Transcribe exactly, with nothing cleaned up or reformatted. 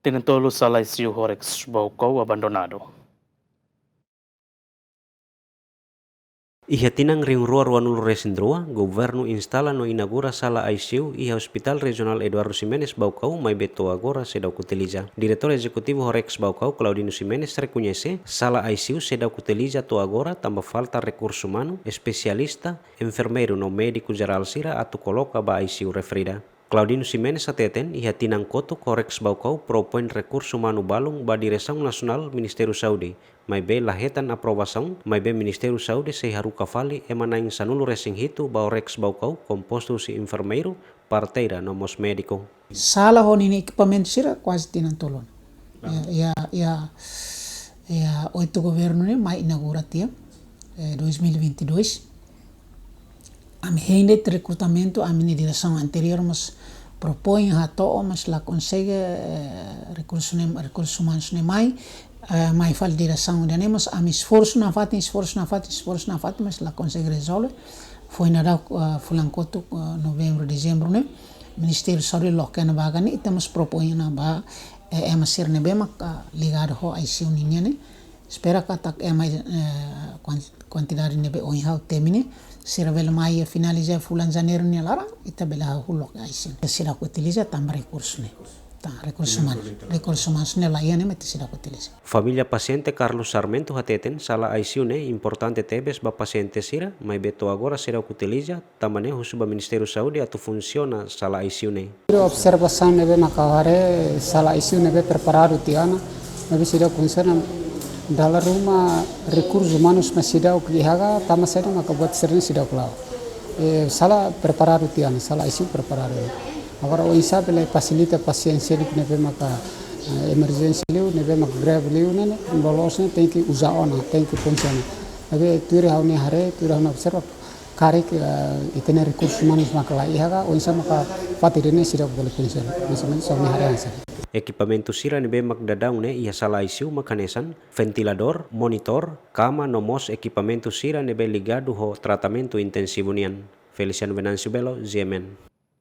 Tinan tolu sala I C U Horex Baucau abandonadu. Iha tinan rihun rua ruanulu resin rua, governu instala no inaugura sala I C U iha Hospital Rejionál Eduardo Ximenes Baucau, maibé to'o agora seidauk utiliza. Diretór Ezekutivu Horex Baucau, Claudino Ximenes, rekoñese sala I C U seidauk utiliza to'o agora tanba falta rekursu umanu, espesialista, enfermeiru no médiku jerál sira atu koloka ba I C U referida. Claudino Ximenes hateten, iha tinan kotuk Horex Baucau propoin rekursu umanu balun ba Diresaun Nasionál Ministériu Saúde, maibé la hetan aprovasaun, maibé Ministériu Saúde sei haruka fali ema na'in sanulu resin hitu ba Horex Baucau, kompostu husi enfermeiru, parteira no mós médiku. Sala ho ninia ekipamentu sira kuaze tinan tolu ona. Ya, ya, ya, ya, oitu governu ne'e mai inaugura tiha, eh, dois mil e vinte e dois. Ami hein de'it rekrutamentu, ami-nia diresaun anteriór mós propoin hato'o, mas la konsege, eh, rekursu ne'e, rekursu umanus ne'e mai, eh, mai fali diresaun ida-ne'e, mas ami esforsu nafatin, esforsu nafatin, esforsu nafatin, mas la konsege rezolve. Foin daudauk, eh, fulan kotuk, eh, novembru, dezembru ne'e, Ministériu Saúde loke ona vaga ne'e, ita mós propoin ona ba, eh, ema sira ne'ebé mak, ah, ligadu ho I C U ninian ne'e. Espera katak ema, eh, kuan-, kuantidade ne'ebé ohin ha'u temi ne'e, sira bele mai finaliza fulan Janeiru nia laran, ita bele hahú loke I C U. Seidauk utiliza tanba rekursu ne'e. Tan, rekursu umanu. Rekursu umanu ne'e la iha ne'e, mak ita seidauk utiliza. Família pasiente Carlos Sarmento hateten, sala I C U ne'e importante tebes ba pasiente sira, maibé to'o agora seidauk utiliza, tanba ne'e husu ba Ministériu Saúde atu funsiona sala I C U ne'e. Observasaun ne'ebé mak ha'u haree, sala I C U ne'ebé preparadu tiha ona, maibé seidauk funsiona, dala ruma rekursu umanus mak seidauk iha ka, tanba saida maka buat sira-ne'e seidauk la'o. Eh, sala preparadu tiha ona, sala I C U preparadu. Agora oinsá bele fasilita pasiente sira ne'ebé maka, eh, emerjénsia liu, ne'ebé maka grave liu ne'e, ne'e, loloos ne'e tenke uza ona, tenke funsiona. Maibé tuir ha'u-nia haree, tuir ha'u-nia observa, karik, eh, ita-nia rekursu umanus maka la iha ka, oinsá maka fatin ida-ne'e seidauk bele funsiona. Mais ou menus ha'u-nia haree hanesan ne'e. Ekipamentu sira ne'ebé mak daudaun ne'e iha sala I C U mak hanesan ventiladór, monitór, kama no mós ekipamentu sira ne'ebé ligadu ho tratamentu intensivu nian. Feliciano Venâncio Belo, G M N.